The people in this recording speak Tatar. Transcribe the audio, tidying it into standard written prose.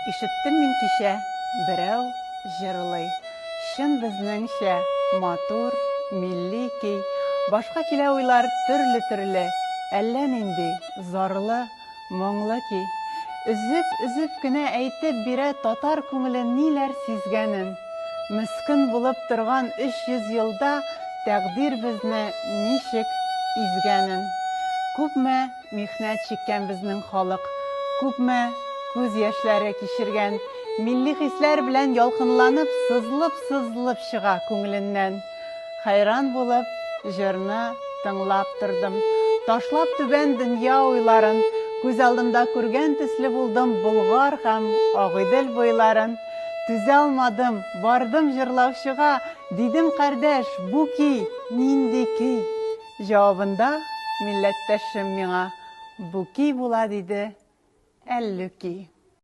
Ишеттем мин кичә, берәү җырлый. Чын безнеңчә, матур, милли көй. Башка килә уйлар төрле-төрле, Әллә нинди зарлы, моңлы көй. Өзеп-өзеп кенә әйтеп бирә Татар күңеле ниләр сизгәнен. Мескен булып торган 300 елда Тәкъдир безне ничек изгәнен. Күпме Михнәт чиккән безнең халык, Күпме күз яшьләре кичергән. Милли хисләр белән ялкынланып, Сызылып-сызылып чыга күңеленнән. Хәйран булып, җырны тыңлап тордым. Ташлап түбән дөнья уйларын, Күз алдымда күргән төсле булдым Болгар һәм Агыйдел буйларын. Түзә алмадым, бардым җырлаучыга, Дидем, кардәш, бу көй нинди көй? Җавабында милләттәшем миңа, Бу көй була, диде, Әллүки.